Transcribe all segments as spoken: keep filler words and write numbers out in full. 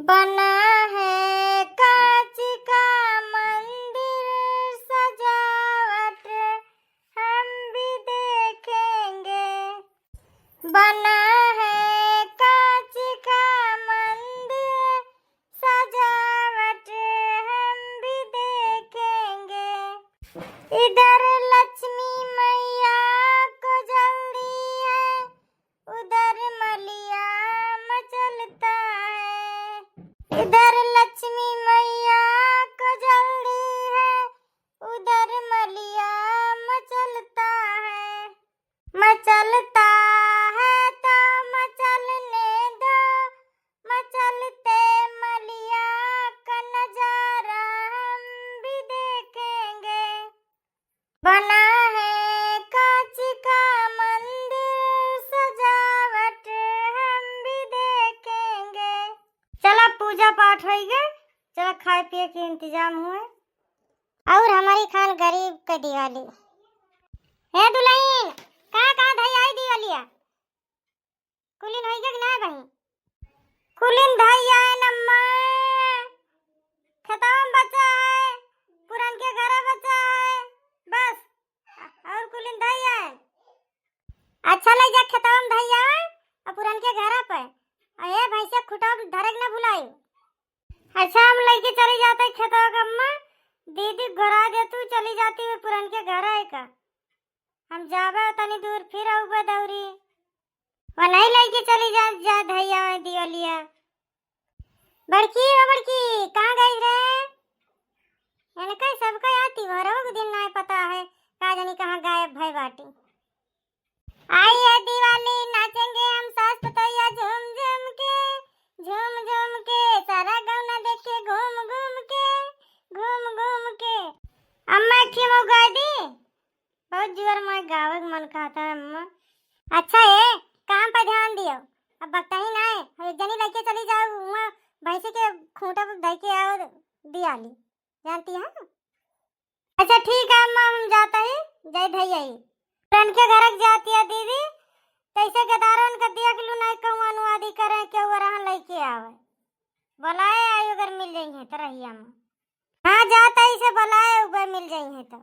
बना है कांच का मंदिर सजावट, हम भी देखेंगे। बना है कांच का मंदिर सजावट, हम भी देखेंगे। इधर लक्ष्मी मैया को जल्दी है, उधर मलिया मचलता है। इधर लक्ष्मी मैया को जल्दी है, उधर मलिया मचलता है। मचलता है तो मचलने दो, मचलते मलिया का नजारा हम भी देखेंगे। बना है कांच का मंदिर सजावट, हम भी देखेंगे। चला, पूजा पाठ होई गए, चला, खाए पिए के इंतजाम हुए। और हमारी खान गरीब के दिवाली। हे दुल्हन, कहाँ कहाँ धई आई दिवालिया? कुलिन होई गए कि ना बहिन? कुलिन धई आए न अम्मा, खेतवा में बचा है, पुरन के घर बचा है, बस, और कुलिन धई आए। अच्छा, ले जा, खेतवा में धई आए और पुरन के घर पे, और ये भैंसिया खुटा धरे के ना भुलाई। अच्छा, हम लेके चली जाते खेतवा का अम्मा, दीदी घुरा दे, तू चली जाती है पुरन के घर है का, हम जाबे तनी दूर फिर आउबे दौरी। वो नहीं लेके चली जा, जा धैया दिवलिया। बड़की, ओ बड़की, कहाँ गई रे? इनका सबका यार त्योहारों के दिन ना पता है, का जानी कहाँ गायब भई बाटी। आई है दिवाली, नाचेंगे हम सास पतोहिया झूम झूम के, झूम झूम के, सारा गौना देखे घूम घूम के, घूम घूम के। अम्मा एक ठे मऊ गाय दी, बहुत जोर में गावे के मन कहता है अम्मा। अच्छा है, काम पर ध्यान दियो, अब बकता ही ना है, एक जनी लेके चली जाओ, वहाँ भैंसी के खूंटा पर धई के आओ दियाली, जानती है? अच्छा ठीक है अम्मा, हम जाता ही, जय धैया ही। पुरन के घर के जाती है दीदी, तैसे गदारन का देख लू नहीं कहूँ अनुवादी करें, केहू रहन लेके आवे, बुलाए आई अगर मिल जाई है तो रहिया में। हाँ, जाता ही से बुलाए उबे मिल जाई है तो।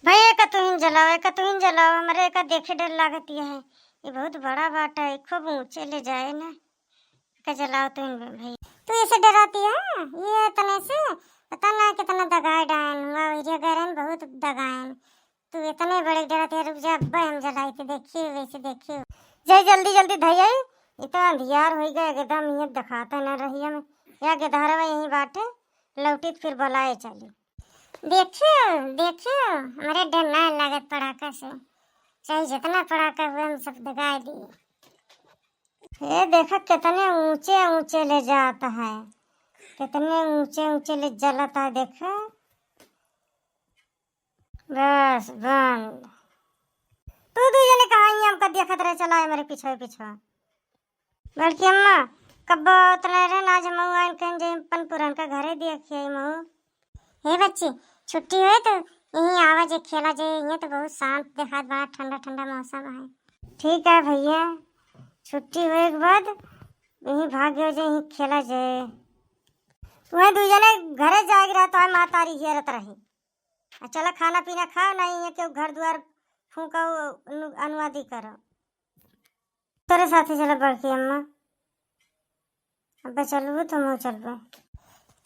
भैया का तुहिन जलाओ, का तुहिन जलाओ, हमरे का देखे डर लागत है, ये बहुत बड़ा बाटा है, खूब ऊंचे ले जाए ना। का जलाओ तुहिन भैया। तू ऐसे डराती है, ये तने से पता ना कितना दगाए डायन हुआ, एरिया गैरन बहुत दगायन। तू इतने बड़े डराती है, रुक जा, अब्बे हम जलाई थे, देखियो वैसे देखियो। जय जल्दी जल्दी धैया, इतना अंधियार होई गए एकदम, ये दिखाता ना रहिया में। या गेदहरवा यहीं बाटे, लौटी त फिर बुलाए चली। देखियो, देखियो, हमरे डर ना लागत पड़ाका से, चाहे जितना पड़ाका हुए, हम सब दगाए दिए। ये देखा, कितने ऊंचे ऊंचे ले जाता है, कितने ऊंचे ऊंचे ले जलता है, देखा। बस बंद। तू दू जने कहाँ ही हमका देखत रहे, चला है मेरे पीछे पीछे। बड़की अम्मा, कब्बो उतना रे ना जमाऊ आइन कहीं जे अपन पुरनका घरे देखिए मऊ। हे बच्ची, छुट्टी होए तो यहीं आवा जे, खेला जे, ये तो बहुत शांत देखात बा, ठंडा ठंडा मौसम है। ठीक है भैया, छुट्टी होए के बाद यहीं भाग गयो जे, यहीं खेला जे। वह दू जने घरे जाए के रहता है, मातारी हेरत रही। आ चला खाना पीना खाओ, नहीं है केहू घर दुआर फूंको, अनु-, अनुवादी करो। तोरे साथे चला बड़की अम्मा, अब चलबू तो हमहू चलबू।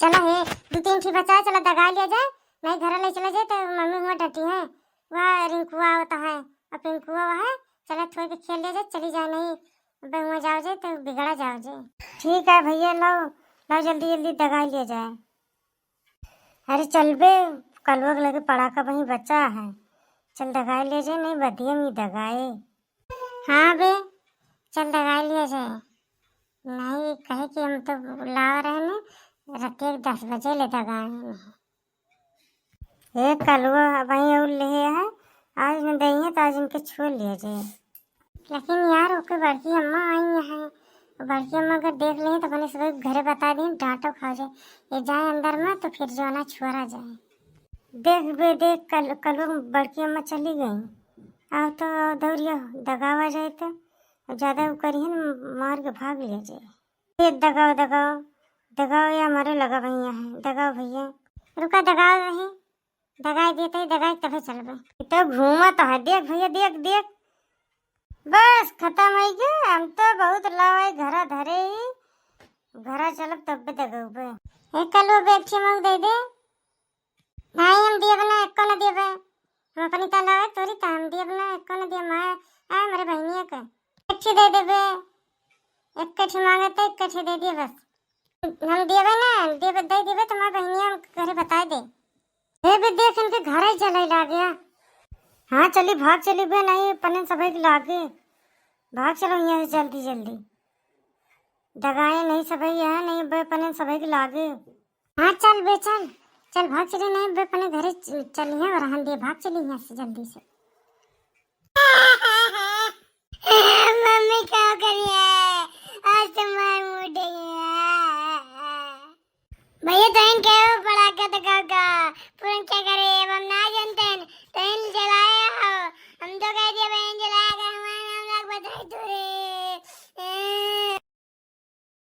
चला हे, दू तीन ठी बचा, चला दगा लिया जाए, नहीं घर ले चला जाए तो मम्मी हुआ डटी है, वह रिंकुआ होता है, अब रिंकुआ वह है, चला थोड़ी के खेल लिया जाए, चली जाए, नहीं अब हुआ जाओ जाए तो बिगड़ा जाओ जाए। ठीक है भैया, लाओ, लाओ जल्दी जल्दी दगा लिया जाए। अरे चल बे, कलुआ के लगे पड़ाका वहीं बचा है, चल दगाए ले जाए, नहीं बदिया में दगाए। हाँ बे, चल दगाए ले जाए, नहीं कहे कि हम तो लाव रहे ने, रात के दस बजे ले दगाए हैं। ए कलुआ, वहीं और ले है, आज न दइहे तो आज इनके छू लिया जाए। लेकिन यार, ओके बड़की अम्मा आई हैं, बड़की अम्मा अगर देख लें तो अपने सब घरे बता दें, डांटो खा जाए। ये जाए अंदर में तो फिर जो ना छुअरा जाए। देख बे देख, कल, कलुआ बड़की अम्मा चली गई, अब तो दौरिया दगावा जाए तो ज्यादा उ करिहन, मार के भाग लिया जाए। ये दगाओ, दगाओ, दगाओ, ये हमारे लगा भैया है, दगाओ भैया। रुका, दगाओ नहीं, दगाई देते, दगाई तबे चलबे। ये तो घूमत है, देख भैया, देख, देख। बस खतम होइ गए, हम तो बहुत लावे घरा धरे ही, घरा चलब तब दगउबे। ए कलुआ, बैग छिमाऊ दे दे। नहीं, हम दियब ना, एको न दियबे। हम अपनी त लावे तोरी त हम दियब ना, एको न दियब। माँ, आ, हमरे बहिनिया के। एक ठी दे देबे, एक ठी मांगे त एक ठी दे दिए बस। हम दियबे ना, दियबे, दे दियबे, तुम्हारे बहिनिया हम घरे बताए दे। ए बे, देख, इनके घरे चले लागे। हाँ, चली, भाग चली बे, नहीं पने सबई के लागे। भाग चलो यहाँ से जल्दी जल्दी। दगाए नहीं सबई है, नहीं बे पने सबई के लागे। हाँ, चल बे, चल, चल, भाग चली, नहीं बे पने घरे च-, चली है और रहन दे, भाग चली यहाँ से जल्दी से। मम्मी, का करिए, आज तो मार मुड़ गया। भैया, तो इनके पड़ा के तो का, का,